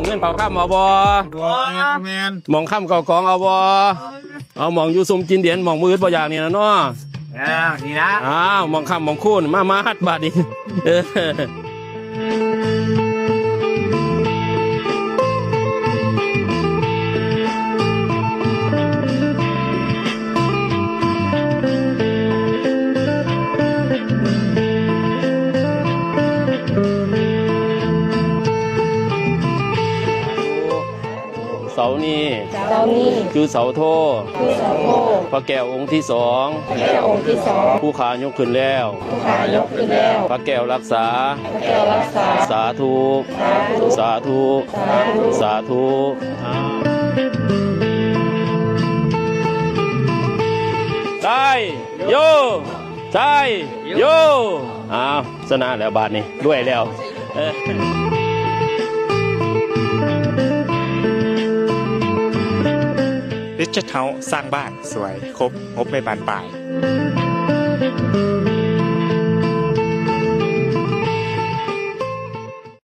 ເງິນເຂົ້າຄຳເອົາບໍ່? ບໍ່ແມ່ນ. ໝ່ອງຄຳເຂົ້າຂອງເອົາບໍ່? ເອົາໝ່ອງຢູ່ຊຸ່ມກິນເຢັນ ໝ່ອງບໍ່ອຶດບໍ່ຢາກນີ້ລະເນາະ. ເອີ ນີ້ລະ. ອ້າວ ໝ່ອງຄຳໝ່ອງຄູນ ມາ ມາຮັດບາດນີ້. ເສົານີ້ ເສົານີ້ ຄືເສົາໂທ ຄືເສົາໂທ ພະແກ້ວອົງທີສອງ ພະແກ້ວອົງທີສອງ ຜູ້ຂ້າຍົກຂຶ້ນແລ້ວ ຜູ້ຂ້າຍົກຂຶ້ນແລ້ວ ພະແກ້ວຮັກສາ ພະແກ້ວຮັກສາ ສາທຸ ສາທຸ ສາທຸ ສາທຸ ສາທຸ. ໄຊໂຍ ໄຊໂຍ. ອ້າວ ຊະນະແລ້ວບາດນີ້ ລວຍແລ້ວ. ຣີດເຈັດເຮົາ ສ້າງບ້ານສວຍ ຄົບ ງົບໃນບ້ານປາຍ.